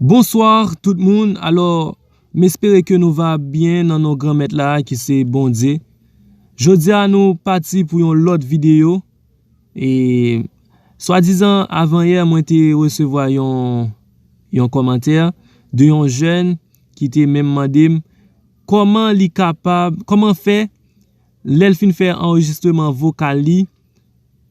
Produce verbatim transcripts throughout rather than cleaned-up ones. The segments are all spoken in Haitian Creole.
Bonswa tout moun. Alò, m espere ke nou va byen nan non Granmèt la ki se Bondye. Jodi a nou pati pou yon lòt videyo. E swadizan avanyè mwen te resevwa yon yon kòmantè de yon jèn ki te menm mande m kòman li kapab, kòman fè lè l fin fè anrejistreman vokal li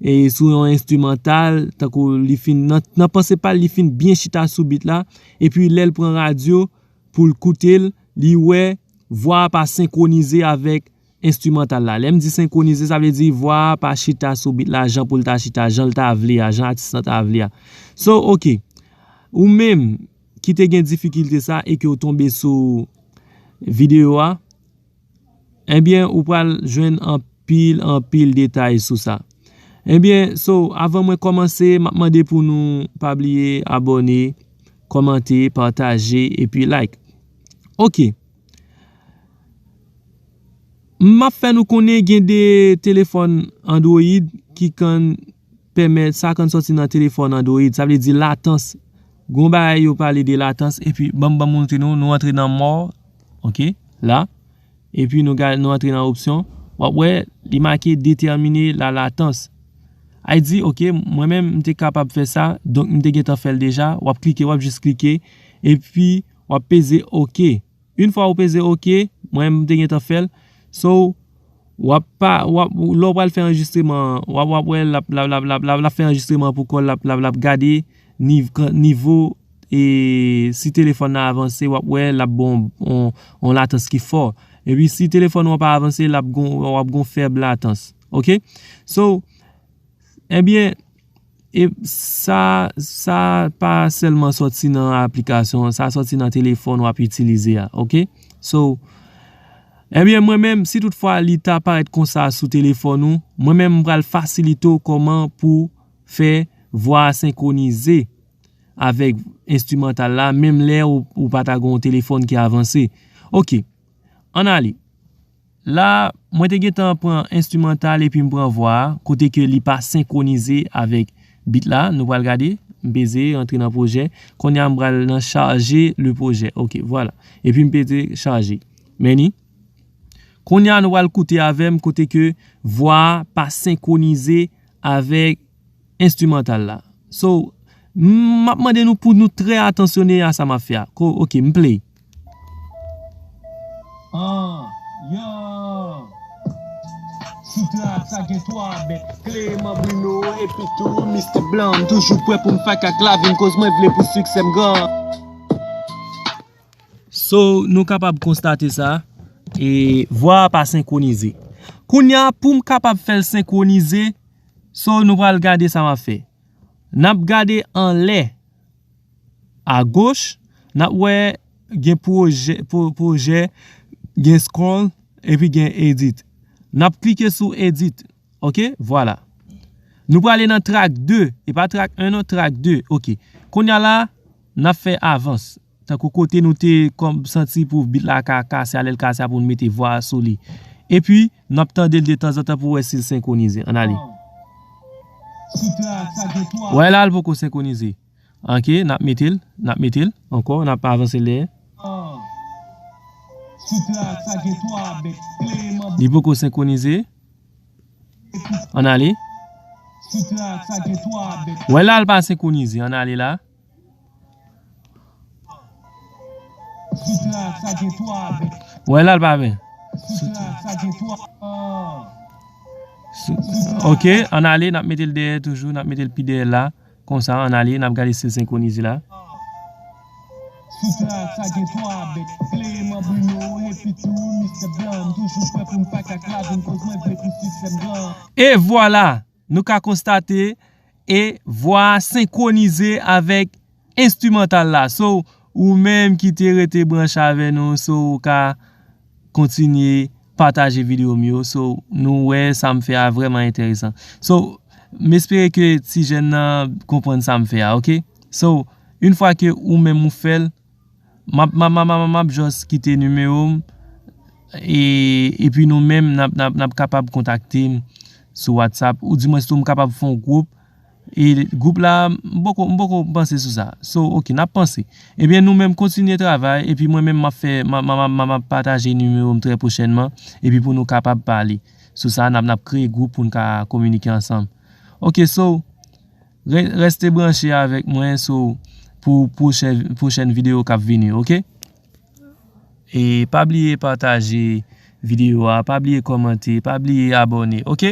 e sou yon enstrimantal, tankou li fin nan, nan panse pa l, li fin byen chita sou beat la, epi lè l pran radyo pou l koute l, li wè vwa a pa senkwonize avèk enstrimantal la. Lè m di senkwonize, sa vle di vwa a pa chita sou beat la jan pou l ta chita, jan l ta vle a, jan atis lan ta vle a. So, ok. Ou menm ki te gen difikilte sa e ke w tonbe sou videyo a, ebyen, ou pral jwenn anpil, anpil detay sou sa. Ebyen, so, avan mwen kòmanse, m ap mande pou nou pa bliye abòne, kòmante, pataje, epi like. Ok. M ap fè nou konnen gen de telefòn Android ki konn pèmèt sa konn sòti nan telefòn Android. Sa vle di latans. Gon bagay yo pale de latans, epi ban m, ban m montre nou, nou antre nan more, ok, la. Epi nou gade, nou antre nan opsyon. W ap wè, li make déterminer la latence. Ay di, ok, mwen menm, m te kapab fè sa, donk m te gentan fè l deja. W ap klike, w ap jis klike, epi w ap peze ok. Yon fwa ou peze ok, mwen menm, m te gentan fè l. So, w ap pa, w ap, lè w pral fè anrejistreman an, w ap, w ap wè l ap, l ap, l ap, l ap, l ap, l ap fè anrejistreman an pou kò l, l ap, l ap, l ap gade niv-, kan-, nivo, e si telefòn nan avanse, w ap wè l ap ba w on, on, on latans ki fò. Epi si telefòn ou an pa avanse, l ap gon, w ap gon fèb latans. Ok? So, ebyen, e sa, sa pa sèlman sòti nan aplikasyon an, sa sòti nan telefòn w ap itilize a, ok? So, ebyen, mwen menm, si toutfwa li ta parèt konsa sou telefòn ou, mwen menm, m pral fasilite w kòman pou fè vwa a senkwonize avèk enstrimantal la, menm lè ou, ou pa ta gen yon telefòn ki avanse. Ok, ann ale. La, mwen te gentan pran enstrimantal epi m pran vwa a, kote ke li pa senkwonize avèk beat la. Nou pral gade, m peze, rantre nan pwojè. Kounye a, m pral nan chaje le pwojè. Ok, vwala. Epi m peze chaje. Men ni. Kounye a, nou pral koute avè m kote ke vwa a pa senkwonize avèk enstrimantal la. So, m ap mande nou pou nou trè atansyone a sa m ap fè a. Ko, ok, m play. Ah, yo. Sou trak sa gen twa bèt. Clément Bruno epi tou Mister Blanc. M toujou prè pou m fak ak lavi m koz mwen vle pou siksè m gran. So, nou kapab konstate sa, e vwa a pa senkwonize. Kounye a, pou m kapab fè l senkwonize, so, nou pral gade sa m ap fè. N ap gade anlè, agoch, n ap wè gen pwojè, pwo-, pwojè, gen scroll, epi gen edit. N ap klike sou edit. Ok, vwala. Nou prale nan trak de, e pa trak en non, trak de. Ok. Kounye a la, n ap fè avans. Tankou kote nou te kòm santi pou beat la ka kase, a lè l kase a pou n mete vwa a sou li. Epi, n ap tande l de tanzantan pou wè si l senkwonize. Ann ale. Wè la, l poko senkwonize. Ok, n ap mete l, n ap mete l ankò, n ap avanse l dèyè. Li poko senkwonize. Ann ale. Wè la, l pa senkwonize. Ann ale la. Wè la, l pa byen. Ok, ann ale, n ap mete l dèyè toujou, n ap mete l pi dèyè la. Konsa, ann ale, n ap gade si l senkwonize la. Sou trak sa gen twa bèt, Clément Bruno epi tou Mister Blanc. M toujou prè pou m fak ak lavi m koz mwen vle pou siksè m gran. E vwala, nou ka konstate, e vwa a senkwonize avèk enstrimantal la. So, ou menm ki te rete branche avè nou, so, ou ka kontinye pataje videyo m yo. So, nou wè sa m fè a vrèman enteresan. So, m espere ke ti jèn nan konprann sa m fè a, ok? So, yon fwa ke ou menm ou fè l, m ap, m ap, m ap, m ap, m ap just kite nimewo m. e, epi nou menm, n ap, n ap, n ap kapab kontakte m sou WhatsApp, ou dimwens tou m kapab fè yon gwoup. E gwoup la, m poko, m poko panse sou sa. So, ok, n ap panse. Ebyen, nou menm kontinye travay, epi mwen menm m ap fè, m ap, m ap, m ap, m ap pataje nimewo m trè pwochènman, epi pou nou kapab pale sou sa, n ap, n ap kreye gwoup pou n ka kominike ansanm. Ok, so, re, reste branche avèk mwen, so, pou pwochèn, pwochèn videyo k ap vini, ok? E pa bliye pataje videyo a, pa bliye kòmante, pa bliye abòne, ok?